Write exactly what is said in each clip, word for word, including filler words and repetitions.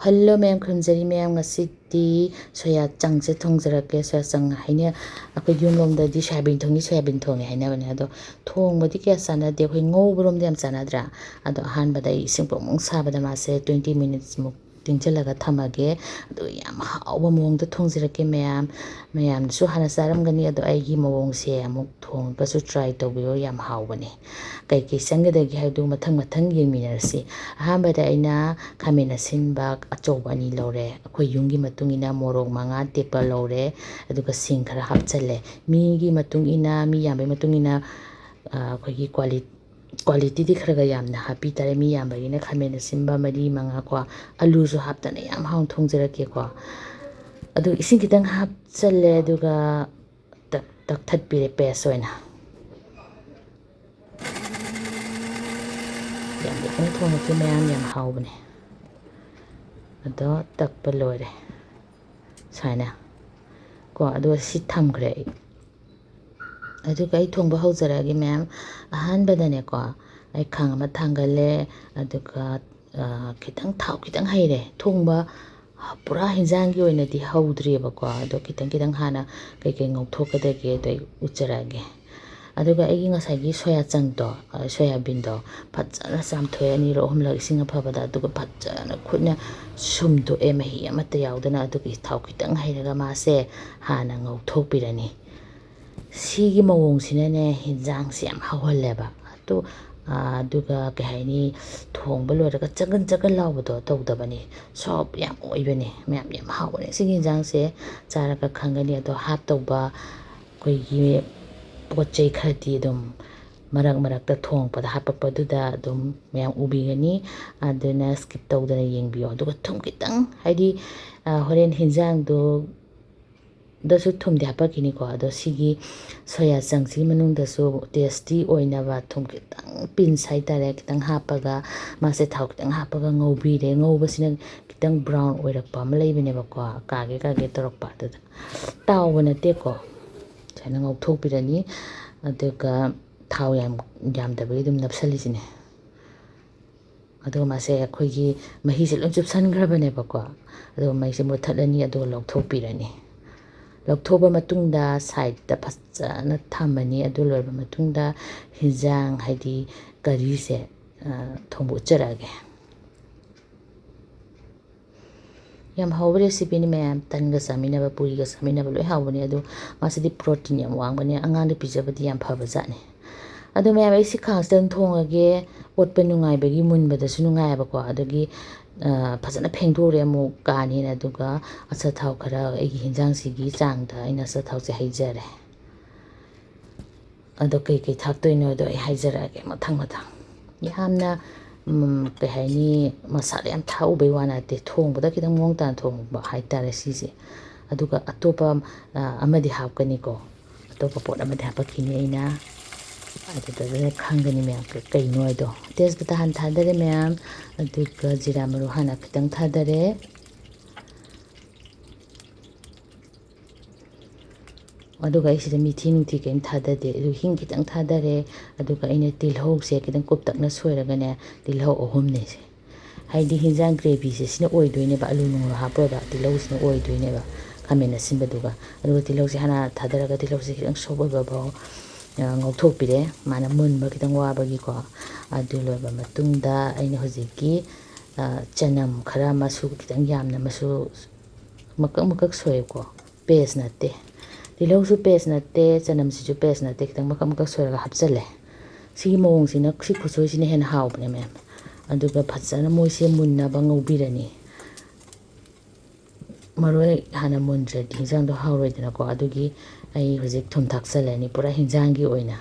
Hello ꯃꯌꯥꯝ, ꯈꯨꯔꯨꯝꯖꯔꯤ ꯃꯌꯥꯝ꯫ ꯉꯁꯤꯗꯤ ꯁꯣꯌꯥ ꯆꯪꯁꯦ ꯊꯣꯡꯖꯔꯛꯀꯦ꯫ ꯁꯣꯌꯥ ꯆꯪ ꯍꯥꯏꯅ ꯑꯩꯈꯣꯏ ꯌꯨꯝꯂꯣꯝꯗꯗꯤ ꯁꯣꯌꯥꯕꯤꯟ ꯊꯣꯡꯉꯤ, ꯁꯣꯌꯥꯕꯤꯟ ꯊꯣꯡꯉꯦ ꯍꯥꯏꯅꯕꯅꯦ꯫ ꯑꯗꯣ ꯊꯣꯡꯕꯗꯤ ꯀꯌꯥ ꯆꯥꯟꯅꯗꯦ, ꯑꯩꯈꯣꯏ ꯉꯧꯕꯔꯣꯝꯗ ꯌꯥꯝ ꯆꯥꯟꯅꯗ꯭ꯔꯥ? ꯑꯗꯣ ꯑꯍꯥꯟꯕꯗ ꯑꯩ ꯏꯁꯤꯡ ꯄ꯭ꯔꯣꯡ ꯄ꯭ꯔꯣꯡ ꯁꯥꯕꯗ ꯃꯥꯁꯦ twenty minutes ꯃꯨꯛ ꯇꯤꯡꯁꯤꯜꯂꯒ ꯊꯝꯃꯒꯦ꯫ ꯑꯗꯨꯒ ꯌꯥꯝ ꯍꯥꯎꯕ ꯃꯑꯣꯡꯗ ꯊꯣꯡꯖꯔꯛꯀꯦ ꯃꯌꯥꯝ꯫ ꯃꯌꯥꯝꯅꯁꯨ ꯍꯥꯟꯅ ꯆꯥꯔꯝꯒꯅꯤ, ꯑꯗꯣ ꯑꯩꯒꯤ ꯃꯑꯣꯡꯁꯦ ꯑꯃꯨꯛ ꯊꯣꯡꯉꯒꯁꯨ try ꯇꯧꯕꯤꯌꯣ, ꯌꯥꯝ ꯍꯥꯎꯕꯅꯦ꯫ ꯀꯩꯀꯩ ꯆꯪꯒꯗꯒꯦ ꯍꯥꯏꯕꯗꯨ ꯃꯊꯪ ꯃꯊꯪ ꯌꯦꯡꯃꯤꯟꯅꯔꯁꯤ꯫ ꯑꯍꯥꯟꯕꯗ ꯑꯩꯅ ꯈꯥꯃꯦꯟ ꯑꯁꯤꯟꯕ ꯑꯆꯧꯕ ꯑꯅꯤ ꯂꯧꯔꯦ꯫ ꯑꯩꯈꯣꯏ ꯌꯨꯝꯒꯤ ꯃꯇꯨꯡ ꯏꯟꯅ ꯃꯣꯔꯣꯛ ꯃꯉꯥ ꯇꯦꯛꯄ ꯂꯧꯔꯦ꯫ ꯑꯗꯨꯒ ꯁꯤꯡ ꯈꯔ ꯍꯥꯞꯆꯜꯂꯦ꯫ ꯃꯤꯒꯤ ꯃꯇꯨꯡ ꯏꯟꯅ, ꯃꯤ ꯌꯥꯝꯕꯒꯤ ꯃꯇꯨꯡ ꯏꯟꯅ, ꯑ, ꯑꯩꯈꯣꯏꯒꯤ ꯀ꯭ꯋꯥꯂꯤ-, quantityꯗꯤ ꯈꯔ ꯈꯔ ꯌꯥꯝꯅ ꯍꯥꯞꯄꯤ ꯇꯥꯔꯦ꯫ ꯃꯤ ꯌꯥꯝꯕꯒꯤꯅ ꯈꯥꯃꯦꯟ ꯑꯁꯤꯟꯕ ꯃꯔꯤ ꯃꯉꯥ ꯀꯣ, ꯑꯂꯨꯁꯨ ꯍꯥꯞꯇꯅ ꯌꯥꯝ ꯍꯥꯎꯅ ꯊꯣꯡꯖꯔꯛꯀꯦꯀꯣ꯫ ꯑꯗꯨ ꯏꯁꯤꯡ ꯈꯤꯇꯪ ꯍꯥꯞꯆꯜꯂꯦ, ꯑꯗꯨꯒ ꯇꯛ-, ꯇꯛꯊꯠꯄꯤꯔꯦ paste ꯑꯣꯏꯅ꯫ ꯌꯥꯝ ꯂꯥꯏꯅ ꯊꯣꯡꯉꯁꯤ ꯃꯌꯥꯝ, ꯌꯥꯝ ꯍꯥꯎꯕꯅꯦ꯫ ꯑꯗꯣ ꯇꯛꯄ ꯂꯣꯏꯔꯦ ꯁꯨꯃꯥꯏꯅ ꯀꯣ꯫ ꯑꯗꯨꯒ ꯁꯤ ꯊꯝꯈ꯭ꯔꯦ ꯑꯩ꯫ ꯑꯗꯨꯒ ꯑꯩ ꯊꯣꯡꯕ ꯍꯧꯖꯔꯛꯑꯒꯦ ꯃꯌꯥꯝ꯫ ꯑꯍꯥꯟꯕꯗꯅꯦꯀꯣ, ꯑꯩ ꯈꯥꯡ ꯑꯃ ꯊꯥꯡꯒꯠꯂꯦ, ꯑꯗꯨꯒ, ꯑ, ꯈꯤꯇꯪ ꯊꯥꯎ ꯈꯤꯇꯪ ꯍꯩꯔꯦ꯫ ꯊꯣꯡꯕ ꯄꯨꯔꯥ ꯍꯤꯟꯖꯥꯡꯒꯤ ꯑꯣꯏꯅꯗꯤ ꯍꯧꯗ꯭ꯔꯤꯑꯕꯀꯣ, ꯑꯗꯣ ꯈꯤꯇꯪ ꯈꯤꯇꯪ ꯍꯥꯟꯅ ꯀꯩꯀꯩ ꯉꯧꯊꯣꯛꯀꯗꯒꯦ ꯑꯗꯣ ꯑꯩ ꯎꯠꯆꯔꯛꯑꯒꯦ꯫ ꯑꯗꯨꯒ ꯑꯩꯒꯤ ꯉꯁꯥꯏꯒꯤ ꯁꯣꯌꯥ ꯆꯪꯗꯣ, ꯑ, ꯁꯣꯌꯥꯕꯤꯟꯗꯣ ꯐꯖꯅ ꯆꯥꯝꯊꯣꯛꯑꯦ ꯑꯅꯤꯔꯛ ꯑꯍꯨꯝꯂꯛ ꯏꯁꯤꯡ ꯑꯐꯕꯗ, ꯑꯗꯨꯒ ꯐꯖꯅ ꯈꯨꯠꯅ ꯁꯨꯝꯗꯣꯛꯑꯦ, ꯃꯍꯤ ꯑꯃꯠꯇ ꯌꯥꯎꯗꯅ꯫ ꯑꯗꯨꯒꯤ ꯊꯥꯎ ꯈꯤꯇꯪ ꯍꯩꯔꯒ ꯃꯥꯁꯦ ꯍꯥꯟꯅ ꯉꯧꯊꯣꯛꯄꯤꯔꯅꯤ꯫ ꯁꯤꯒꯤ ꯃꯑꯣꯡꯁꯤꯅꯅꯦ ꯍꯤꯟꯖꯥꯡꯁꯦ ꯌꯥꯝ ꯍꯥꯎꯍꯜꯂꯦꯕ꯫ ꯑꯗꯨ, ꯑ, ꯑꯗꯨꯒ ꯀꯩ ꯍꯥꯏꯅꯤ, ꯊꯣꯡꯕ ꯂꯣꯏꯔꯒ ꯆꯒꯟ ꯆꯒꯟ ꯂꯥꯎꯕꯗꯣ ꯇꯧꯗꯕꯅꯤ, soft ꯌꯥꯝ ꯑꯣꯏꯕꯅꯤ ꯃꯌꯥꯝ, ꯌꯥꯝ ꯍꯥꯎꯕꯅꯤ꯫ ꯁꯤꯒꯤ ꯍꯤꯟꯖꯥꯡꯁꯦ ꯆꯥꯔꯒ ꯈꯪꯒꯅꯤ꯫ ꯑꯗꯣ ꯍꯥꯞꯇꯧꯕ ꯑꯩꯈꯣꯏꯒꯤ ꯄꯣꯠ ꯆꯩ ꯈꯔꯗꯤ ꯑꯗꯨꯝ ꯃꯔꯛ ꯃꯔꯛꯇ ꯊꯣꯡꯉꯛꯄꯗ ꯍꯥꯞꯄꯛꯄꯗꯨꯗ ꯑꯗꯨꯝ ꯃꯌꯥꯝ ꯎꯕꯤꯒꯅꯤ, ꯑꯗꯨꯅ skip ꯇꯧꯗꯅ ꯌꯦꯡꯕꯤꯌꯣ꯫ ꯑꯗꯨꯒ ꯊꯨꯝ ꯈꯤꯇꯪ, ꯍꯥꯏꯗꯤ, ꯑ, ꯍꯣꯔꯦꯟ ꯍꯤꯟꯖꯥꯡꯗꯣ ꯗꯁꯨ ꯊꯨꯝꯗꯤ ꯍꯥꯞꯄꯛꯈꯤꯅꯤꯀꯣ꯫ ꯑꯗꯣ ꯁꯤꯒꯤ ꯁꯣꯌꯥ ꯆꯪꯁꯤꯒꯤ ꯃꯅꯨꯡꯗꯁꯨ tasty ꯑꯣꯏꯅꯕ ꯊꯨꯝ ꯈꯤꯇꯪ, pinch ꯍꯥꯏꯇꯥꯔꯦ, ꯈꯤꯇꯪ ꯍꯥꯞꯄꯒ, ꯃꯥꯁꯦ ꯊꯥꯎ ꯈꯤꯇꯪ ꯍꯥꯞꯄꯒ ꯉꯧꯕꯤꯔꯦ꯫ ꯉꯧꯕꯁꯤꯅ ꯈꯤꯇꯪ brown ꯑꯣꯏꯔꯛꯄ ꯑꯃ ꯂꯩꯕꯅꯦꯕꯀꯣ, ꯀꯥꯒꯦ ꯀꯥꯒꯦ ꯇꯧꯔꯛꯄ꯫ ꯑꯗꯨꯗ ꯇꯥꯎꯕ ꯅꯠꯇꯦꯀꯣ, ꯁꯨꯃꯥꯏꯅ ꯉꯧꯊꯣꯛꯄꯤꯔꯅꯤ꯫ ꯑꯗꯨꯒ ꯊꯥꯎ ꯌꯥꯝ ꯌꯥꯝꯗꯕꯒꯤ ꯑꯗꯨꯝ ꯅꯞꯁꯜꯂꯤꯁꯤꯅꯦ꯫ ꯑꯗꯨꯒ ꯃꯥꯁꯦ ꯑꯩꯈꯣꯏꯒꯤ ꯃꯍꯤꯁꯦ ꯂꯣꯏ ꯆꯨꯞꯁꯟꯈ꯭ꯔꯕꯅꯦꯕꯀꯣ꯫ ꯑꯗꯨꯒ ꯃꯩꯁꯦ ꯃꯨꯠꯊꯠꯂꯅꯤ, ꯑꯗꯨꯒ ꯂꯧꯊꯣꯛꯄꯤꯔꯅꯤ꯫ ꯂꯧꯊꯣꯛꯄ ꯃꯇꯨꯡꯗ ꯁꯥꯏꯠꯇ ꯐꯖꯅ ꯊꯝꯃꯅꯤ꯫ ꯑꯗꯨ ꯂꯣꯏꯔꯕ ꯃꯇꯨꯡꯗ ꯍꯤꯟꯖꯥꯡ, ꯍꯥꯏꯗꯤ ꯀꯔꯤꯁꯦ, ꯑ, ꯊꯣꯡꯕ ꯎꯠꯆꯔꯛꯑꯒꯦ꯫ ꯌꯥꯝ ꯍꯥꯎꯕ recipeꯅꯤ ꯃꯌꯥꯝ, ꯇꯟꯒ ꯆꯥꯃꯤꯟꯅꯕ, ꯄꯨꯔꯤꯒ ꯆꯥꯃꯤꯟꯅꯕ ꯂꯣꯏ ꯍꯥꯎꯕꯅꯦ꯫ ꯑꯗꯨ ꯃꯥꯁꯤꯗꯤ protein ꯌꯥꯝ ꯋꯥꯡꯕꯅꯦ, ꯑꯉꯥꯡꯗ ꯄꯤꯖꯕꯗꯤ ꯌꯥꯝ ꯐꯕ ꯖꯥꯠꯅꯤ꯫ ꯑꯗꯣ ꯃꯌꯥꯝ, ꯑꯩ ꯁꯤ ꯈꯥꯡꯁꯤꯗ ꯑꯗꯨꯝ ꯊꯣꯡꯉꯒꯦ꯫ ꯑꯣꯠꯄ ꯅꯨꯡꯉꯥꯏꯕꯒꯤ, ꯃꯨꯟꯕꯗꯁꯨ ꯅꯨꯡꯉꯥꯏꯌꯦꯕꯀꯣ꯫ ꯑꯗꯒꯤ, ꯑ, ꯐꯖꯅ ꯐꯦꯡꯗꯣꯛꯎꯔꯦ ꯑꯃꯨꯛ ꯀꯥꯅꯤꯅ, ꯑꯗꯨꯒ ꯑꯆꯥꯊꯥꯎ ꯈꯔ ꯑꯩꯒꯤ ꯍꯤꯟꯖꯥꯡꯁꯤꯒꯤ ꯆꯥꯡꯗ ꯑꯩꯅ ꯑꯆꯥꯊꯥꯎꯁꯦ ꯍꯩꯖꯔꯦ꯫ ꯑꯗꯣ ꯀꯩꯀꯩ ꯊꯥꯛꯇꯣꯏꯅꯣꯗꯣ ꯑꯩ ꯍꯥꯏꯖꯔꯛꯑꯒꯦ ꯃꯊꯪ ꯃꯊꯪ꯫ ꯌꯥꯝꯅ, ꯎꯝ, ꯀꯩ ꯍꯥꯏꯅꯤ, ꯃꯁꯥꯂꯥ ꯌꯥꯝ ꯊꯥꯛꯎꯕꯩ ꯋꯥ ꯅꯠꯇꯦ, ꯊꯣꯡꯕꯗ ꯈꯤꯇꯪ ꯃꯑꯣꯡ ꯇꯥꯅ ꯊꯣꯡꯕ ꯍꯥꯏꯇꯥꯔꯦ ꯁꯤꯁꯦ꯫ ꯑꯗꯨꯒ ꯑꯇꯣꯞꯄ, ꯑ, ꯑꯃꯗꯤ ꯍꯥꯞꯀꯅꯤꯀꯣ, ꯑꯇꯣꯞꯄ ꯄꯣꯠ ꯑꯃꯗꯤ ꯍꯥꯄꯛꯈꯤꯅꯤ ꯑꯩꯅ꯫ ꯑꯗꯨꯗ ꯈꯪꯒꯅꯤ ꯃꯌꯥꯝ ꯀ-, ꯀꯩꯅꯣ ꯍꯥꯏꯗꯣ꯫ ꯇꯦꯖꯄꯇꯥ ꯍꯥꯟꯅ ꯊꯥꯗꯔꯦ ꯃꯌꯥꯝ, ꯑꯗꯨꯒ ꯖꯤꯔꯥ ꯃꯔꯨ ꯍꯥꯟꯅ ꯈꯤꯇꯪ ꯊꯥꯗꯔꯦ꯫ ꯑꯗꯨꯒ ꯑꯩ ꯁꯤꯗ ꯃꯤꯊꯤ ꯅꯨꯡꯊꯤ ꯀꯔꯤꯝ ꯊꯥꯗꯗꯦ꯫ ꯑꯗꯨ ꯍꯤꯡ ꯈꯤꯇꯪ ꯊꯥꯗꯔꯦ꯫ ꯑꯗꯨꯒ ꯑꯩꯅ ꯇꯤꯜꯍꯧꯁꯦ ꯈꯤꯇꯪ ꯀꯨꯞꯇꯛꯅ ꯁꯣꯏꯔꯒꯅꯦ, ꯇꯤꯜꯍꯧ ꯑꯍꯨꯝꯅꯦ ꯁꯦ꯫ ꯍꯥꯏꯗꯤ ꯍꯤꯟꯖꯥꯡ gravyꯁꯦ ꯁꯤꯅ ꯑꯣꯏꯗꯣꯏꯅꯦꯕ, ꯑꯂꯨ ꯅꯨꯡꯂꯨ ꯍꯥꯞꯄꯣꯏꯕ, ꯇꯤꯜꯍꯧꯁꯤꯅ ꯑꯣꯏꯗꯣꯏꯅꯦꯕ, ꯈꯥꯃꯦꯟ ꯑꯁꯤꯟꯕꯗꯨꯒ꯫ ꯑꯗꯨꯒ ꯇꯤꯜꯍꯧꯁꯦ ꯍꯥꯟꯅ ꯊꯥꯗꯔꯒ ꯇꯤꯜꯍꯧꯁꯦ ꯈꯤꯇꯪ soft ꯑꯣꯏꯕ ꯐꯥꯎ, ꯑ, ꯉꯧꯊꯣꯛꯄꯤꯔꯦ, ꯃꯥꯅ ꯃꯨꯟꯕ ꯈꯤꯇꯪ ꯋꯥꯕꯒꯤꯀꯣ꯫ ꯑꯗꯨ ꯂꯣꯏꯕ ꯃꯇꯨꯡꯗ ꯑꯩꯅ ꯍꯧꯖꯤꯛꯀꯤ, ꯑ, ꯆꯅꯝ ꯈꯔ ꯃꯁꯨ ꯈꯤꯇꯪ ꯌꯥꯝꯅ ꯃꯁꯨ ꯃꯀꯛ ꯃꯀꯛ ꯁꯣꯏꯌꯦꯀꯣ, paste ꯅꯠꯇꯦ꯫ ꯇꯤꯜꯍꯧꯁꯨ paste ꯅꯠꯇꯦ, ꯆꯅꯝꯁꯤꯁꯨ paste ꯅꯠꯇꯦ, ꯈꯤꯇꯪ ꯃꯀꯛ ꯃꯀꯛ ꯁꯣꯏꯔꯒ ꯍꯥꯞꯆꯜꯂꯦ꯫ ꯁꯤꯒꯤ ꯃꯑꯣꯡꯁꯤꯅ, ꯁꯤ ꯈꯨꯠꯁꯣꯏꯁꯤꯅ ꯍꯦꯟꯅ ꯍꯥꯎꯕꯅꯦ ꯃꯌꯥꯝ꯫ ꯑꯗꯨꯒ ꯐꯖꯅ ꯃꯣꯏꯁꯦ ꯃꯨꯟꯅꯕ ꯉꯧꯕꯤꯔꯅꯤ꯫ ꯃꯔꯣꯏ ꯍꯥꯟꯅ ꯃꯨꯟꯗ꯭ꯔꯗꯤ ꯍꯤꯟꯖꯥꯡꯗꯣ ꯍꯥꯎꯔꯣꯏꯗꯅꯀꯣ꯫ ꯑꯗꯨꯒꯤ ꯑꯩ ꯍꯧꯖꯤꯛ ꯊꯨꯝ ꯊꯥꯛꯆꯜꯂꯅꯤ꯫ ꯄꯨꯔꯥ ꯍꯤꯟꯖꯥꯡꯒꯤ ꯑꯣꯏꯅ,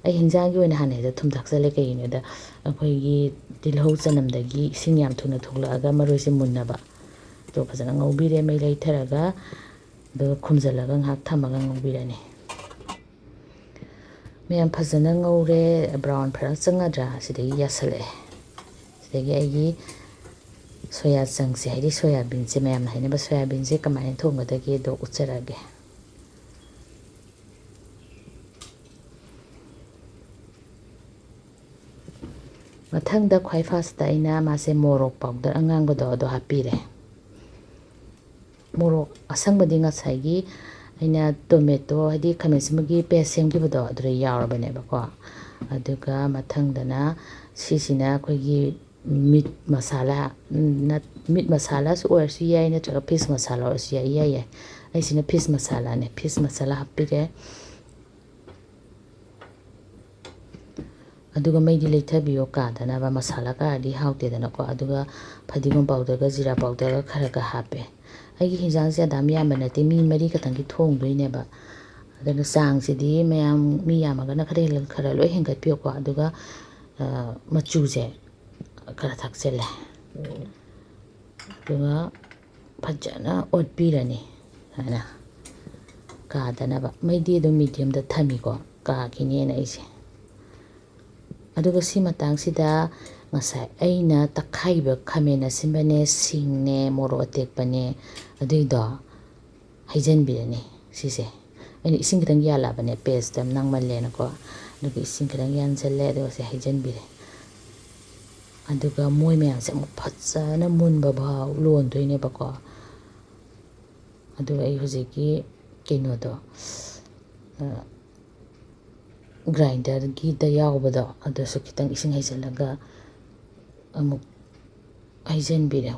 ꯑꯩ ꯍꯤꯟꯖꯥꯡꯒꯤ ꯑꯣꯏꯅ ꯍꯥꯟꯅ ꯍꯦꯛꯇ ꯊꯨꯝ ꯊꯥꯛꯆꯜꯂꯦ꯫ ꯀꯩꯒꯤꯅꯣꯗ, ꯑꯩꯈꯣꯏꯒꯤ ꯇꯤꯜꯍꯧ ꯆꯅꯝꯗꯒꯤ ꯏꯁꯤꯡ ꯌꯥꯝ ꯊꯨꯅ ꯊꯣꯛꯂꯛꯑꯒ ꯃꯔꯣꯏꯁꯦ ꯃꯨꯟꯅꯕ꯫ ꯑꯗꯣ ꯐꯖꯅ ꯉꯧꯕꯤꯔꯦ ꯃꯩ ꯂꯩꯊꯔꯒ, ꯑꯗꯨꯒ ꯈꯨꯝꯖꯤꯜꯂꯒ ꯉꯥꯏꯍꯥꯛ ꯊꯝꯃꯒ ꯉꯧꯕꯤꯔꯅꯤ꯫ ꯃꯌꯥꯝ ꯐꯖꯅ ꯉꯧꯔꯦ, brown ꯐꯖꯅ ꯆꯪꯉꯗ꯭ꯔꯥ? ꯁꯤꯗꯒꯤ ꯌꯥꯁꯜꯂꯛꯑꯦ꯫ ꯁꯤꯗꯒꯤ ꯑꯩꯒꯤ ꯁꯣꯌꯥ ꯆꯪꯁꯦ, ꯍꯥꯏꯗꯤ ꯁꯣꯌꯥꯕꯤꯟꯁꯦ, ꯃꯌꯥꯝꯅ ꯍꯥꯏꯅꯕ ꯁꯣꯌꯥꯕꯤꯟꯁꯦ ꯀꯃꯥꯏꯅ ꯊꯣꯡꯒꯗꯒꯦꯗꯣ ꯎꯠꯆꯔꯛꯑꯒꯦ꯫ ꯃꯊꯪꯗ ꯈ꯭ꯋꯥꯏ ꯐꯥꯔꯁꯇ ꯑꯩꯅ ꯃꯥꯁꯦ ꯃꯣꯔꯣꯛ ꯄꯥꯎꯗꯔ ꯑꯉꯥꯡꯕꯗꯣ ꯑꯗꯣ ꯍꯥꯞꯄꯤꯔꯦ꯫ ꯃꯣꯔꯣꯛ ꯑꯁꯪꯕꯗꯤ ꯉꯁꯥꯏꯒꯤ ꯑꯩꯅ ꯇꯣꯃꯦꯇꯣ, ꯍꯥꯏꯗꯤ ꯈꯥꯃꯦꯟ ꯑꯁꯤꯟꯕꯒꯤ ꯄꯦꯁ ꯁꯦꯝꯈꯤꯕꯗꯣ ꯑꯗꯨꯗ ꯌꯥꯎꯔꯕꯅꯦꯕꯀꯣ꯫ ꯑꯗꯨꯒ ꯃꯊꯪꯗꯅ ꯁꯤꯁꯤꯅ ꯑꯩꯈꯣꯏꯒꯤ ꯃꯤꯠ ꯃꯁꯥꯂꯥ, ꯅꯠ-, ꯃꯤꯠ ꯃꯁꯥꯂꯥꯁꯨ ꯑꯣꯏꯔꯁꯨ ꯌꯥꯏ, ꯅꯠꯇ꯭ꯔꯒ ꯐꯤꯁ ꯃꯁꯥꯂꯥ ꯑꯣꯏꯔꯁꯨ ꯌꯥꯏ, ꯏꯌꯥ ꯌꯥꯏ꯫ ꯑꯩꯁꯤꯅ ꯐꯤꯁ ꯃꯁꯥꯂꯥꯅꯦ, ꯐꯤꯁ ꯃꯁꯥꯂꯥ ꯍꯥꯞꯄꯤꯔꯦ꯫ ꯑꯗꯨꯒ ꯃꯩꯗꯤ ꯂꯩꯊꯕꯤꯌꯣ, ꯀꯥꯗꯅꯕ, ꯃꯁꯥꯂꯥ ꯀꯥꯔꯗꯤ ꯍꯥꯎꯇꯦꯗꯅꯀꯣ꯫ ꯑꯗꯨꯒ ꯐꯗꯤꯒꯣꯝ ꯄꯥꯎꯗꯔꯒ ꯖꯤꯔꯥ ꯄꯥꯎꯗꯔꯒ ꯈꯔꯒ ꯍꯥꯞꯄꯦ꯫ ꯑꯩꯒꯤ ꯍꯤꯟꯖꯥꯡꯁꯦ ꯑꯗꯥꯝ ꯌꯥꯝꯕ ꯅꯠꯇꯦ, ꯃꯤ ꯃꯔꯤ ꯈꯛꯇꯪꯒꯤ ꯊꯣꯡꯗꯣꯏꯅꯦꯕ꯫ ꯑꯗꯨꯅ ꯆꯥꯡꯁꯤꯗꯤ ꯃꯌꯥꯝ, ꯃꯤ ꯌꯥꯝꯃꯒꯅ ꯈꯔ ꯍꯦꯜꯂ-, ꯈꯔ ꯂꯣꯏ ꯍꯦꯟꯒꯠꯄꯤꯌꯨꯀꯣ꯫ ꯑꯗꯨꯒ, ꯑ, ꯃꯆꯨꯁꯦ ꯈꯔ ꯊꯥꯛꯆꯜꯂꯦ꯫ ꯑꯗꯨꯒ ꯐꯖꯅ ꯑꯣꯠꯄꯤꯔꯅꯤ꯫ ꯁꯨꯃꯥꯏꯅ ꯀꯥꯗꯅꯕ꯫ ꯃꯩꯗꯤ ꯑꯗꯨꯝ ꯃꯤꯗꯤꯌꯝꯗ ꯊꯝꯃꯤꯀꯣ, ꯀꯥꯈꯤꯅꯦꯅ ꯑꯩꯁꯦ꯫ ꯑꯗꯨꯒ ꯁꯤ ꯃꯇꯥꯡꯁꯤꯗ ꯉꯁꯥꯏ ꯑꯩꯅ ꯇꯛꯈꯥꯏꯕ ꯈꯥꯃꯦꯟ ꯑꯁꯤꯟꯕꯅꯦ, ꯁꯤꯡꯅꯦ, ꯃꯣꯔꯣꯛ ꯑꯇꯦꯛꯄꯅꯦ, ꯑꯗꯨꯏꯗꯣ ꯍꯩꯖꯤꯟꯕꯤꯔꯅꯤ꯫ ꯁꯤꯁꯦ ꯑꯩꯅ ꯏꯁꯤꯡ ꯈꯤꯇꯪ ꯌꯥꯜꯂꯛꯑꯕꯅꯦ, ꯄꯦꯁꯇ ꯅꯪꯃꯜꯂꯦꯅꯀꯣ꯫ ꯑꯗꯨꯒ ꯏꯁꯤꯡ ꯈꯤꯇꯪ ꯌꯥꯟꯁꯤꯜꯂꯦ, ꯑꯗꯨꯒ ꯁꯤ ꯍꯩꯖꯤꯟꯕꯤꯔꯦ꯫ ꯑꯗꯨꯒ ꯃꯣꯏ ꯃꯌꯥꯝꯁꯦ ꯑꯃꯨꯛ ꯐꯖꯅ ꯃꯨꯟꯕ ꯐꯥꯎ ꯂꯣꯟꯗꯣꯏꯅꯦꯕꯀꯣ꯫ ꯑꯗꯨꯒ ꯑꯩ ꯍꯧꯖꯤꯛꯀꯤ ꯀꯩꯅꯣꯗꯣ, ꯑ, ꯒ꯭ꯔꯥꯏꯟꯗꯔꯒꯤꯗ ꯌꯥꯎꯕꯗꯣ, ꯑꯗꯨꯁꯨ ꯈꯤꯇꯪ ꯏꯁꯤꯡ ꯍꯩꯖꯤꯜꯂꯒ ꯑꯃꯨꯛ ꯍꯩꯖꯤꯟꯕꯤꯔꯦ,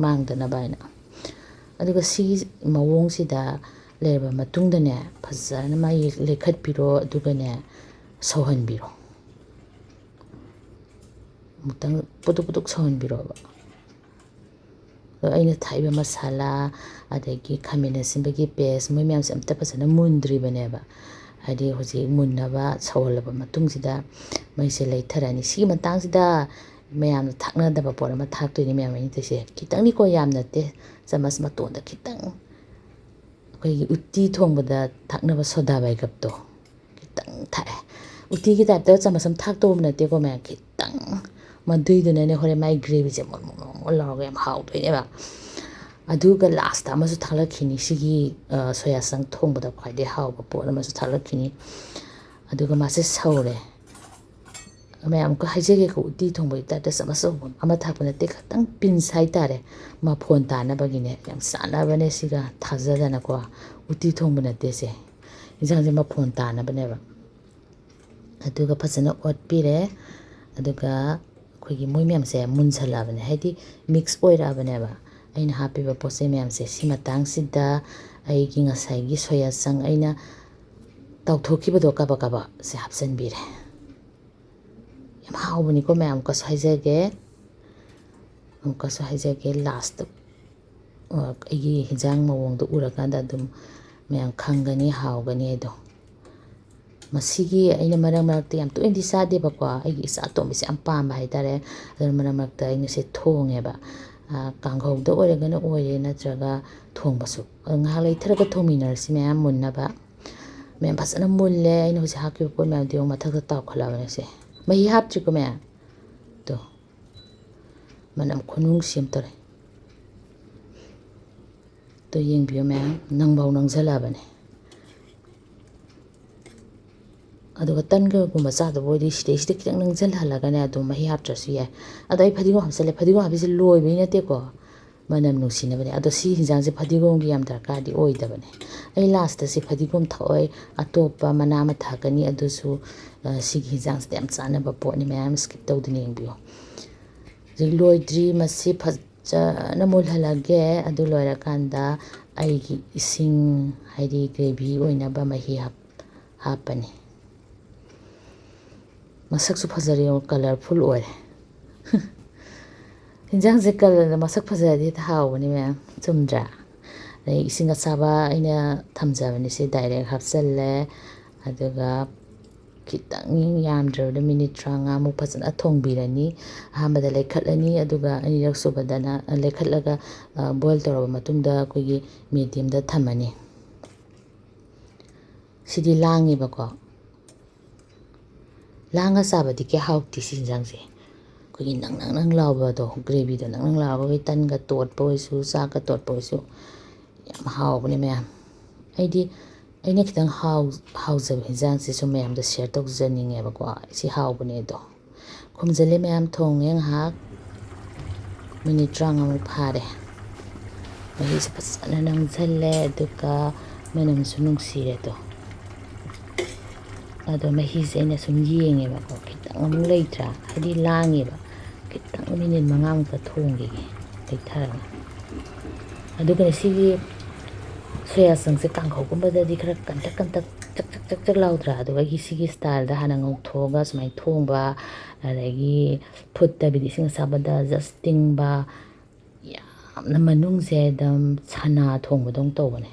ꯃꯥꯡꯗꯅꯕ ꯍꯥꯏꯅ꯫ ꯑꯗꯨꯒ ꯁꯤꯒꯤ ꯃꯑꯣꯡꯁꯤꯗ ꯂꯩꯔꯕ ꯃꯇꯨꯡꯗꯅꯦ, ꯐꯖꯅ ꯃꯥꯒꯤ ꯂꯩꯈꯠꯄꯤꯔꯣ, ꯑꯗꯨꯒꯅꯦ ꯁꯧꯍꯟꯕꯤꯔꯣ꯫ ꯑꯃꯨꯛꯇꯪ ꯄꯨꯗꯨꯛ ꯄꯨꯗꯨꯛ ꯁꯧꯍꯟꯕꯤꯔꯣꯕ꯫ ꯑꯗꯣ ꯑꯩꯅ ꯊꯥꯛꯏꯕ ꯃꯁꯥꯂꯥ, ꯑꯗꯒꯤ ꯈꯥꯃꯦꯟ ꯑꯁꯤꯟꯕꯒꯤ ꯄꯦꯁ, ꯃꯣꯏ ꯃꯌꯥꯝꯁꯦ ꯑꯝꯇ ꯐꯖꯅ ꯃꯨꯟꯗ꯭ꯔꯤꯕꯅꯦꯕ꯫ ꯍꯥꯏꯗꯤ ꯍꯧꯖꯤꯛ ꯃꯨꯟꯅꯕ ꯁꯧꯍꯜꯂꯕ ꯃꯇꯨꯡꯁꯤꯗ ꯃꯩꯁꯦ ꯂꯩꯊꯔꯅꯤ꯫ ꯁꯤꯒꯤ ꯃꯇꯥꯡꯁꯤꯗ ꯃꯌꯥꯝꯅ ꯊꯥꯛꯅꯗꯕ ꯄꯣꯠ ꯑꯃ ꯊꯥꯛꯇꯣꯏꯅꯤ, ꯃꯌꯥꯝ, ꯑꯩꯅ ꯇꯧꯔꯤꯁꯦ꯫ ꯈꯤꯇꯪꯅꯤꯀꯣ, ꯌꯥꯝ ꯅꯠꯇꯦ, ꯆꯥꯃꯁ ꯃꯇꯣꯟꯗ ꯈꯤꯇꯪ꯫ ꯑꯩꯈꯣꯏꯒꯤ ꯎꯇꯤ ꯊꯣꯡꯕꯗ ꯊꯥꯛꯅꯕ ꯁꯣꯗꯥ ꯕꯥꯏꯒꯞꯇꯣ ꯈꯤꯇꯪ ꯊꯥꯛꯑꯦ꯫ ꯎꯇꯤꯒꯤ ꯇꯥꯏꯞꯇ ꯆꯥꯃꯁ ꯑꯃ ꯊꯥꯛꯇꯧꯕ ꯅꯠꯇꯦꯀꯣ ꯃꯌꯥꯝ, ꯈꯤꯇꯪ꯫ ꯃꯗꯨꯏꯗꯨꯅꯅꯦ ꯍꯣꯔꯦꯟ ꯃꯥꯏ ꯒ꯭ꯔꯦꯚꯤꯁꯦ ꯃꯣꯟ ꯃꯣꯟ ꯃꯣꯟ ꯃꯣꯟ ꯂꯥꯎꯔꯒ ꯌꯥꯝ ꯍꯥꯎꯗꯣꯏꯅꯦꯕ꯫ ꯑꯗꯨꯒ ꯂꯥꯁꯇ ꯑꯃꯁꯨ ꯊꯥꯛꯂꯛꯈꯤꯅꯤ, ꯁꯤꯒꯤ, ꯑ, ꯁꯣꯌꯥ ꯆꯪ ꯊꯣꯡꯕꯗ ꯈ꯭ꯋꯥꯏꯗꯩ ꯍꯥꯎꯕ ꯄꯣꯠ ꯑꯃꯁꯨ ꯊꯥꯛꯂꯛꯈꯤꯅꯤ꯫ ꯑꯗꯨꯒ ꯃꯥꯁꯦ ꯁꯧꯔꯦ꯫ ꯃꯌꯥꯝ ꯑꯃꯨꯛꯀ ꯍꯥꯏꯖꯒꯦꯀꯣ, ꯎꯇꯤ ꯊꯣꯡꯕꯒꯤ ꯇꯥꯏꯞꯇ ꯆꯃꯁ ꯑꯃ ꯊꯥꯛꯄ ꯅꯠꯇꯦ, ꯈꯤꯇꯪ ꯄꯤꯟꯁ ꯍꯥꯏꯇꯥꯔꯦ, ꯃꯐꯣꯟ ꯇꯥꯅꯕꯒꯤꯅꯦ꯫ ꯌꯥꯝ ꯆꯥꯟꯅꯕꯅꯦ ꯁꯤꯒ, ꯊꯥꯖꯗꯅꯀꯣ꯫ ꯎꯇꯤ ꯊꯣꯡꯕ ꯅꯠꯇꯦ ꯁꯦ, ꯌꯦꯟꯁꯥꯡꯁꯦ ꯃꯐꯣꯟ ꯇꯥꯅꯕꯅꯦꯕ꯫ ꯑꯗꯨꯒ ꯐꯖꯅ ꯑꯣꯠꯄꯤꯔꯦ꯫ ꯑꯗꯨꯒ ꯑꯩꯈꯣꯏꯒꯤ ꯃꯣꯏ ꯃꯌꯥꯝꯁꯦ ꯃꯨꯟꯁꯜꯂꯛꯑꯕꯅꯦ, ꯍꯥꯏꯗꯤ ꯃꯤꯛꯁ ꯑꯣꯏꯔꯛꯑꯕꯅꯦꯕ꯫ ꯑꯩꯅ ꯍꯥꯞꯄꯤꯕ ꯄꯣꯠ ꯆꯩ ꯃꯌꯥꯝꯁꯦ ꯁꯤ ꯃꯇꯥꯡꯁꯤꯗ ꯑꯩꯒꯤ ꯉꯁꯥꯏꯒꯤ ꯁꯣꯌꯥ ꯆꯪ ꯑꯩꯅ ꯇꯥꯎꯊꯣꯛꯈꯤꯕꯗꯣ ꯀꯕꯛ ꯀꯕꯛ ꯁꯦ ꯍꯥꯞꯆꯤꯟꯕꯤꯔꯦ꯫ ꯌꯥꯝ ꯍꯥꯎꯕꯅꯤꯀꯣ ꯃꯌꯥꯝ, ꯑꯃꯨꯛꯀꯁꯨ ꯍꯥꯏꯖꯒꯦ, ꯑꯃꯨꯛꯀꯁꯨ ꯍꯥꯏꯖꯒꯦ, ꯂꯥꯁꯇ ꯑꯩꯒꯤ ꯍꯤꯟꯖꯥꯡ ꯃꯑꯣꯡꯗꯣ ꯎꯔꯀꯥꯟꯗ ꯑꯗꯨꯝ ꯃꯌꯥꯝ ꯈꯪꯒꯅꯤ ꯍꯥꯎꯒꯅꯤ ꯍꯥꯏꯗꯣ꯫ ꯃꯁꯤꯒꯤ ꯑꯩꯅ ꯃꯔꯛ ꯃꯔꯛꯇ, ꯌꯥꯝ ꯇꯣꯏꯅꯗꯤ ꯆꯥꯗꯦꯕꯀꯣ, ꯑꯩꯒꯤ ꯏꯆꯥ ꯑꯇꯣꯝꯕꯤꯁꯦ ꯌꯥꯝ ꯄꯥꯝꯕ ꯍꯥꯏꯇꯥꯔꯦ꯫ ꯑꯗꯨꯅ ꯃꯔꯛ ꯃꯔꯛꯇ ꯑꯩꯅ ꯁꯤ ꯊꯣꯡꯉꯦꯕ꯫ ꯀꯥꯡꯍꯧꯗ ꯑꯣꯏꯔꯒꯅ ꯑꯣꯏꯔꯦ, ꯅꯠꯇ꯭ꯔꯒ ꯊꯣꯡꯕꯁꯨ꯫ ꯑꯗꯣ ꯉꯥꯏꯍꯥꯛ ꯂꯩꯊꯔꯒ ꯊꯣꯡꯃꯤꯟꯅꯔꯁꯤ ꯃꯌꯥꯝ ꯃꯨꯟꯅꯕ꯫ ꯃꯌꯥꯝ ꯐꯖꯅ ꯃꯨꯜꯂꯦ꯫ ꯑꯩꯅ ꯍꯧꯖꯤꯛ ꯍꯥꯞꯈꯤꯕ ꯄꯣꯠ ꯃꯌꯥꯝꯗꯨ ꯌꯦꯡꯉꯨ, ꯃꯊꯛꯇ ꯇꯥꯎꯈꯠꯂꯛꯑꯕꯅꯦ ꯁꯦ꯫ ꯃꯍꯤ ꯍꯥꯞꯇ꯭ꯔꯤꯀꯣ ꯃꯌꯥꯝ꯫ ꯇꯣ, ꯃꯅꯝ ꯈꯨꯅꯨꯡꯁꯤ ꯑꯃ ꯇꯧꯔꯦ꯫ ꯇꯣ, ꯌꯦꯡꯕꯤꯌꯨ ꯃꯌꯥꯝ, ꯅꯪꯐꯥꯎ ꯅꯪꯁꯜꯂꯛꯑꯕꯅꯦ꯫ ꯑꯗꯨꯒ ꯇꯟꯒꯒꯨꯝꯕ ꯆꯥꯗꯕ ꯑꯣꯏꯔꯗꯤ ꯁꯤꯗꯩꯁꯤꯗ ꯈꯤꯇꯪ ꯅꯪꯁꯤꯜꯍꯜꯂꯒꯅꯦ ꯑꯗꯨꯝ ꯃꯍꯤ ꯍꯥꯞꯇ꯭ꯔꯁꯨ ꯌꯥꯏ꯫ ꯑꯗꯣ ꯑꯩ ꯐꯗꯤꯒꯣꯝ ꯍꯥꯞꯆꯜꯂꯦ꯫ ꯐꯗꯤꯒꯣꯝ ꯍꯥꯞꯄꯤꯁꯦ ꯂꯣꯏꯕꯩ ꯅꯠꯇꯦꯀꯣ, ꯃꯅꯝ ꯅꯨꯡꯁꯤꯅꯕꯅꯦ꯫ ꯑꯗꯣ ꯁꯤ ꯍꯤꯟꯖꯥꯡꯁꯦ ꯐꯗꯤꯒꯣꯝꯒꯤ ꯌꯥꯝ ꯗꯔꯀꯥꯔꯗꯤ ꯑꯣꯏꯗꯕꯅꯦ꯫ ꯑꯩ ꯂꯥꯁꯇ ꯁꯤ ꯐꯗꯤꯒꯣꯝ ꯊꯥꯛꯑꯣꯏ, ꯑꯇꯣꯞꯄ ꯃꯅꯥ ꯑꯃ ꯊꯥꯛꯀꯅꯤ꯫ ꯑꯗꯨꯁꯨ ꯁꯤꯒꯤ ꯍꯤꯟꯖꯥꯡꯁꯤꯗ ꯌꯥꯝ ꯆꯥꯟꯅꯕ ꯄꯣꯠꯅꯤ꯫ ꯃꯌꯥꯝ ꯁ꯭ꯀꯤꯞ ꯇꯧꯗꯅ ꯌꯦꯡꯕꯤꯌꯨ꯫ ꯍꯧꯖꯤꯛ ꯂꯣꯏꯗ꯭ꯔꯤ, ꯃꯁꯤ ꯐꯖꯅ ꯃꯨꯜꯍꯜꯂꯒꯦ꯫ ꯑꯗꯨ ꯂꯣꯏꯔꯀꯥꯟꯗ ꯑꯩꯒꯤ ꯏꯁꯤꯡ, ꯍꯥꯏꯗꯤ ꯒ꯭ꯔꯦꯚꯤ ꯑꯣꯏꯅꯕ ꯃꯍꯤ ꯍꯥꯞ-, ꯍꯥꯞꯄꯅꯤ꯫ ꯃꯁꯛꯁꯨ ꯐꯖꯔꯦ ꯌꯦꯡꯉꯣ, ꯀꯂꯔꯐꯨꯜ ꯑꯣꯏꯔꯦ꯫ ꯍꯤꯟꯖꯥꯡꯁꯦ ꯀꯂꯔꯗ ꯃꯁꯛ ꯐꯖꯔꯗꯤ ꯍꯦꯛꯇ ꯍꯥꯎꯕꯅꯤ ꯃꯌꯥꯝ, ꯆꯨꯝꯗ꯭ꯔꯥ? ꯑꯗꯩ ꯏꯁꯤꯡ ꯑꯁꯥꯕ ꯑꯩꯅ ꯊꯝꯖꯕꯅꯤ, ꯁꯤ ꯗꯥꯏꯔꯦꯛ ꯍꯥꯞꯆꯜꯂꯦ꯫ ꯑꯗꯨꯒ ꯈꯤꯇꯪ ꯌꯥꯝꯗ꯭ꯔꯕꯗ ꯃꯤꯅꯤꯠ ꯇꯔꯥꯃꯉꯥꯃꯨꯛ ꯐꯖꯅ ꯊꯣꯡꯕꯤꯔꯅꯤ꯫ ꯑꯍꯥꯟꯕꯗ ꯂꯩꯈꯠꯂꯅꯤ, ꯑꯗꯨꯒ ꯑꯅꯤꯔꯛ ꯁꯨꯕꯗꯅ, ꯂꯩꯈꯠꯂꯒ, ꯕꯣꯏꯜ ꯇꯧꯔꯕ ꯃꯇꯨꯡꯗ ꯑꯩꯈꯣꯏꯒꯤ ꯃꯦꯗꯤꯌꯝꯗ ꯊꯝꯃꯅꯤ꯫ ꯁꯤꯗꯤ ꯂꯥꯡꯉꯦꯕꯀꯣ꯫ ꯂꯥꯡꯉ ꯆꯥꯕꯗꯤ ꯀꯌꯥ ꯍꯥꯎꯇꯦ ꯁꯤ ꯌꯦꯟꯁꯥꯡꯁꯦ꯫ ꯑꯩꯈꯣꯏꯒꯤ ꯅꯪ ꯅꯪ ꯅꯪ ꯂꯥꯎꯕꯗꯣ, ꯒ꯭ꯔꯦꯚꯤꯗꯣ ꯅꯪ ꯅꯪ ꯂꯥꯎꯔꯒ ꯇꯟꯒ ꯇꯣꯠꯄ ꯑꯣꯏꯔꯁꯨ, ꯆꯥꯛꯀ ꯇꯣꯠꯄ ꯑꯣꯏꯔꯁꯨ ꯌꯥꯝ ꯍꯥꯎꯕꯅꯦ ꯃꯌꯥꯝ꯫ ꯑꯩꯗꯤ, ꯑꯩꯅ ꯈꯤꯇꯪ ꯍꯥꯎ-, ꯍꯥꯎꯖꯕ ꯍꯤꯟꯖꯥꯡꯁꯤꯁꯨ ꯃꯌꯥꯝꯗ share ꯇꯧꯖꯅꯤꯡꯉꯦꯕꯀꯣ꯫ ꯁꯤ ꯍꯥꯎꯕꯅꯦ ꯑꯗꯣ꯫ ꯈꯨꯝꯖꯤꯜꯂꯦ ꯃꯌꯥꯝ, ꯊꯣꯡꯉꯦ ꯉꯥꯏꯍꯥꯛ꯫ Minute ꯇꯔꯥꯃꯉꯥꯃꯨꯛ ꯐꯥꯔꯦ꯫ ꯃꯍꯤꯁꯦ ꯐꯖꯅ ꯅꯪꯁꯜꯂꯦ, ꯑꯗꯨꯒ ꯃꯅꯝꯁꯨ ꯅꯨꯡꯁꯤꯔꯦ ꯑꯗꯣ꯫ ꯑꯗꯣ ꯃꯍꯤꯁꯦ ꯑꯩꯅ ꯁꯨꯝ ꯌꯦꯡꯉꯦꯕꯀꯣ, ꯈꯤꯇꯪ ꯑꯃꯨꯛ ꯂꯩꯇ꯭ꯔꯥ? ꯍꯥꯏꯗꯤ ꯂꯥꯡꯉꯦꯕ꯫ ꯈꯤꯇꯪ minute ꯃꯉꯥꯃꯨꯛꯇ ꯊꯣꯡꯈꯤꯒꯦ ꯂꯩꯊꯔꯒ꯫ ꯑꯗꯨꯒꯅꯦ ꯁꯤꯒꯤ ꯁꯣꯌꯥ ꯆꯪꯁꯦ ꯀꯥꯡꯈꯧꯒꯨꯝꯕꯗꯗꯤ ꯈꯔ ꯀꯟꯇꯛ ꯀꯟꯇꯛ ꯆꯛ ꯆꯛ ꯆꯛ ꯆꯛ ꯂꯥꯎꯗ꯭ꯔꯥ? ꯑꯗꯨꯒ ꯑꯩꯒꯤ ꯁꯤꯒꯤ styleꯗ ꯍꯥꯟꯅ ꯉꯧꯊꯣꯛꯑꯒ ꯁꯨꯃꯥꯏꯅ ꯊꯣꯡꯕ, ꯑꯗꯒꯤ ꯐꯨꯠꯇꯕꯤꯗ ꯏꯁꯤꯡ ꯑꯁꯥꯕꯗ just ꯇꯤꯡꯕ, ꯌꯥꯝꯅ ꯃꯅꯨꯡꯁꯦ ꯑꯗꯨꯝ ꯁꯅꯥ ꯊꯣꯡꯕꯗꯧꯅ ꯇꯧꯕꯅꯦ꯫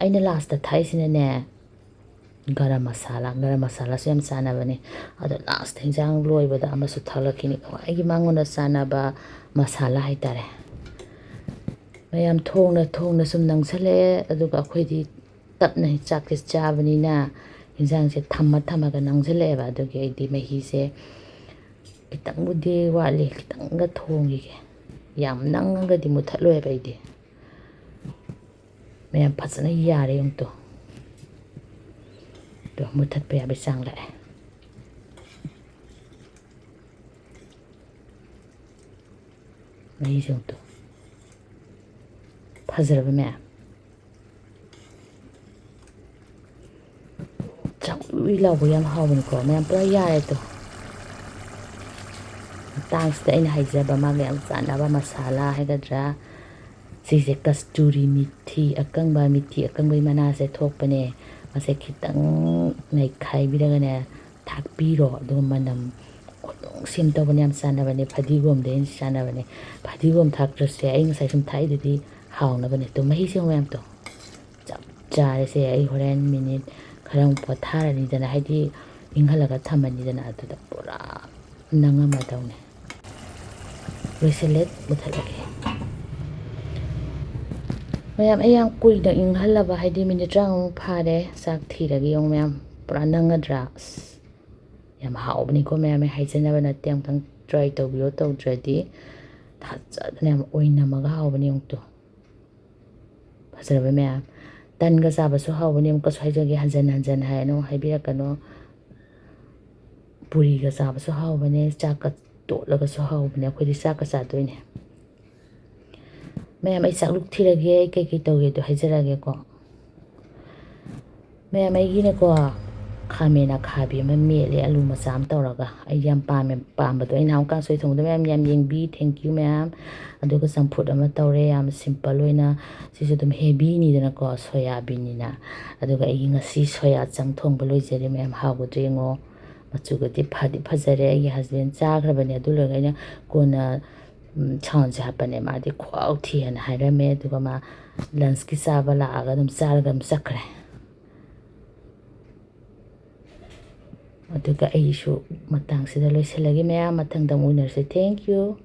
ꯑꯩꯅ lastꯇ ꯊꯥꯛꯏꯁꯤꯅꯅꯦ, ꯒꯔꯝ ꯃꯁꯥꯂꯥ, ꯒꯔꯝ ꯃꯁꯥꯂꯥꯁꯨ ꯌꯥꯝ ꯆꯥꯟꯅꯕꯅꯦ꯫ ꯑꯗꯣ lastꯇ ꯍꯤꯟꯖꯥꯡ ꯂꯣꯏꯕꯗ ꯑꯃꯁꯨ ꯊꯥꯛꯂꯛꯈꯤꯅꯤ, ꯈ꯭ꯋꯥꯏꯒꯤ ꯃꯉꯣꯟꯗ ꯆꯥꯟꯅꯕ ꯃꯁꯥꯂꯥ ꯍꯥꯏꯇꯥꯔꯦ꯫ ꯃꯌꯥꯝ ꯊꯣꯡꯅ ꯊꯣꯡꯅ ꯁꯨꯝ ꯅꯪꯁꯜꯂꯛꯑꯦ, ꯑꯗꯨꯒ ꯑꯩꯈꯣꯏꯗꯤ ꯇꯞꯅ ꯆꯥꯛꯁꯦ ꯆꯥꯕꯅꯤꯅ ꯍꯤꯟꯖꯥꯡꯁꯦ ꯊꯝꯃ ꯊꯝꯃꯒ ꯅꯪꯁꯜꯂꯛꯑꯦꯕ꯫ ꯑꯗꯨꯒꯤ ꯑꯩꯗꯤ ꯃꯍꯤꯁꯦ ꯈꯤꯇꯪꯕꯨꯗꯤ ꯋꯥꯠꯂꯤ, ꯈꯤꯇꯪꯒ ꯊꯣꯡꯈꯤꯒꯦ꯫ ꯌꯥꯝ ꯅꯪꯉꯒꯗꯤ ꯃꯨꯊꯠꯂꯣꯏꯕ ꯑꯩꯗꯤ꯫ ꯃꯌꯥꯝ ꯐꯖꯅ ꯌꯥꯔꯦ ꯌꯦꯡꯉꯨ ꯇꯨ꯫ ꯇꯨ, ꯃꯨꯊꯠꯄ ꯌꯥꯕꯩ ꯆꯥꯡ ꯂꯥꯛꯑꯦ꯫ ꯃꯍꯤꯁꯦ ꯌꯦꯡꯉꯨ ꯇꯨ꯫ ꯐꯖꯔꯕ ꯃꯌꯥꯝ꯫ ꯆꯥꯛꯎꯏ ꯂꯥꯎꯕ ꯌꯥꯝ ꯍꯥꯎꯕꯅꯤꯀꯣ꯫ ꯃꯌꯥꯝ ꯄꯨꯔꯥ ꯌꯥꯔꯦ ꯇꯨ꯫ ꯃꯇꯥꯡꯁꯤꯗ ꯑꯩꯅ ꯍꯥꯏꯖꯕ ꯃꯥꯒ ꯌꯥꯝ ꯆꯥꯟꯅꯕ ꯃꯁꯥꯂꯥ ꯍꯥꯏꯒꯗ꯭ꯔꯥ, ꯁꯤꯁꯦ ꯀꯁꯇꯨꯔꯤ ꯃꯤꯊꯤ ꯑꯀꯪꯕ, ꯃꯤꯊꯤ ꯑꯀꯪꯕꯒꯤ ꯃꯅꯥꯁꯦ ꯊꯣꯛꯄꯅꯦ꯫ ꯃꯁꯦ ꯈꯤꯇꯪ ꯅꯩꯈꯥꯏꯕꯤꯔꯒꯅꯦ, ꯊꯥꯛꯄꯤꯔꯣ꯫ ꯑꯗꯨꯒ ꯃꯅꯝ ꯈꯨꯅꯨꯡꯁꯤ ꯑꯃ ꯇꯧꯕꯅꯦ, ꯌꯥꯝ ꯆꯥꯟꯅꯕꯅꯦ꯫ ꯐꯗꯤꯒꯣꯝꯗ ꯍꯦꯟꯅ ꯆꯥꯟꯅꯕꯅꯦ꯫ ꯐꯗꯤꯒꯣꯝ ꯊꯥꯛꯇ꯭ꯔꯁꯨ ꯌꯥꯏ, ꯑꯩ ꯉꯁꯥꯏ ꯁꯨꯝ ꯊꯥꯛꯏꯗꯨꯗꯤ ꯍꯥꯎꯅꯕꯅꯦ꯫ ꯇꯨ, ꯃꯍꯤꯁꯦ ꯌꯦꯡꯉꯨ ꯃꯌꯥꯝ ꯇꯨ꯫ ꯆꯞ ꯆꯥꯔꯦꯁꯦ꯫ ꯑꯩ ꯍꯣꯔꯦꯟ minute ꯈꯔ ꯑꯃꯨꯛ ꯄꯣꯊꯥꯔꯅꯤꯗꯅ, ꯍꯥꯏꯗꯤ ꯏꯪꯍꯜꯂꯒ ꯊꯝꯃꯅꯤꯗꯅ, ꯑꯗꯨꯗ ꯄꯨꯔꯥ ꯅꯪꯉꯝꯃꯗꯧꯅꯦ꯫ ꯂꯣꯏꯁꯤꯜꯂꯦ, ꯃꯨꯊꯠꯂꯒꯦ꯫ ꯃꯌꯥꯝ, ꯑꯩ ꯌꯥꯝ ꯀꯨꯏꯅ ꯏꯪꯍꯜꯂꯕ, ꯍꯥꯏꯗꯤ minute ꯇꯔꯥꯃꯉꯥꯃꯨꯛ ꯐꯥꯔꯦ꯫ ꯆꯥꯛ ꯊꯤꯔꯒꯦ ꯌꯦꯡꯉꯨ ꯃꯌꯥꯝ, ꯄꯨꯔꯥ ꯅꯪꯉꯗ꯭ꯔꯥ? ꯑꯁ, ꯌꯥꯝ ꯍꯥꯎꯕꯅꯤꯀꯣ ꯃꯌꯥꯝ, ꯑꯩ ꯍꯥꯏꯖꯅꯕ ꯅꯠꯇꯦ, ꯑꯃꯨꯛꯇꯪ try ꯇꯧꯕꯤꯌꯣ꯫ ꯇꯧꯗ꯭ꯔꯗꯤ ꯊꯥꯖꯗꯅ ꯌꯥꯝ ꯑꯣꯏꯅꯝꯃꯒ ꯍꯥꯎꯕꯅꯦ꯫ ꯌꯦꯡꯉꯨ ꯇꯨ꯫ ꯐꯖꯔꯕ ꯃꯌꯥꯝ꯫ ꯇꯟꯒ ꯆꯥꯕꯁꯨ ꯍꯥꯎꯕꯅꯦ꯫ ꯑꯃꯨꯛꯀꯁꯨ ꯍꯥꯏꯖꯒꯦ, ꯍꯟꯖꯟ ꯍꯟꯖꯟ ꯍꯥꯏꯅ ꯑꯃꯨꯛ ꯍꯥꯏꯕꯤꯔꯛꯀꯅꯨ꯫ ꯄꯨꯔꯤꯒ ꯆꯥꯕꯁꯨ ꯍꯥꯎꯕꯅꯦ, ꯆꯥꯛꯀ ꯇꯣꯠꯂꯒꯁꯨ ꯍꯥꯎꯕꯅꯦ꯫ ꯑꯩꯈꯣꯏꯗꯤ ꯆꯥꯛꯀ ꯆꯥꯗꯣꯏꯅꯦ꯫ ꯃꯌꯥꯝ, ꯑꯩ ꯆꯥꯛ ꯂꯨꯛ ꯊꯤꯔꯒꯦ, ꯑꯩ ꯀꯩꯀꯩ ꯇꯧꯒꯦꯗꯣ ꯍꯥꯏꯖꯔꯛꯑꯒꯦꯀꯣ꯫ ꯃꯌꯥꯝ, ꯑꯩꯒꯤꯅꯀꯣ, ꯈꯥꯃꯦꯟ ꯑꯈꯥꯕꯤ ꯑꯃ ꯃꯦꯠꯂꯦ, ꯑꯂꯨ ꯃꯆꯥ ꯑꯃ ꯇꯧꯔꯒ꯫ ꯑꯩ ꯌꯥꯝ ꯄꯥꯝꯃꯦ, ꯄꯥꯝꯕꯗꯣ ꯑꯩꯅ ꯑꯃꯨꯛ ꯀꯥꯡꯁꯣꯏ ꯊꯣꯡꯕꯗ ꯃꯌꯥꯝ ꯌꯥꯝ ꯌꯦꯡꯕꯤ, thank you ꯃꯌꯥꯝ꯫ ꯑꯗꯨꯒ ꯆꯝꯐꯨꯠ ꯑꯃ ꯇꯧꯔꯦ, ꯌꯥꯝ simple ꯑꯣꯏꯅ꯫ ꯁꯤꯁꯨ ꯑꯗꯨꯝ heavyꯅꯤꯗꯅꯀꯣ, ꯁꯣꯌꯥꯕꯤꯟꯅꯤꯅ꯫ ꯑꯗꯨꯒ ꯑꯩꯒꯤ ꯉꯁꯤ ꯁꯣꯌꯥ ꯆꯪ ꯊꯣꯡꯕ ꯂꯣꯏꯖꯔꯦ ꯃꯌꯥꯝ, ꯍꯥꯎꯒꯗ꯭ꯔꯥ ꯌꯦꯡꯉꯣ꯫ ꯃꯆꯨꯒꯗꯤ ꯐꯗꯤ ꯐꯖꯔꯦ꯫ ꯑꯩꯒꯤ husband ꯆꯥꯈ꯭ꯔꯕꯅꯦ, ꯑꯗꯨ ꯂꯣꯏꯔꯒ ꯑꯩꯅ ꯀꯣꯟꯅ, ꯎꯝ, soundꯁꯦ ꯍꯥꯞꯄꯅꯦ꯫ ꯃꯥꯗꯤ ꯈꯨꯍꯥꯎ ꯊꯤ ꯍꯥꯏꯅ ꯍꯥꯏꯔꯝꯃꯦ꯫ ꯑꯗꯨꯒ ꯃꯥ lunchꯀꯤ ꯆꯥꯕ ꯂꯥꯛꯑꯒ ꯑꯗꯨꯝ ꯆꯥꯔꯒ ꯑꯗꯨꯝ ꯆꯠꯈ꯭ꯔꯦ꯫ ꯑꯗꯨꯒ ꯑꯩꯁꯨ ꯃꯇꯥꯡꯁꯤꯗ ꯂꯣꯏꯁꯤꯜꯂꯒꯦ ꯃꯌꯥꯝ, ꯃꯊꯪꯗ ꯑꯃꯨꯛ ꯎꯅꯔꯁꯦ꯫ Thank you꯫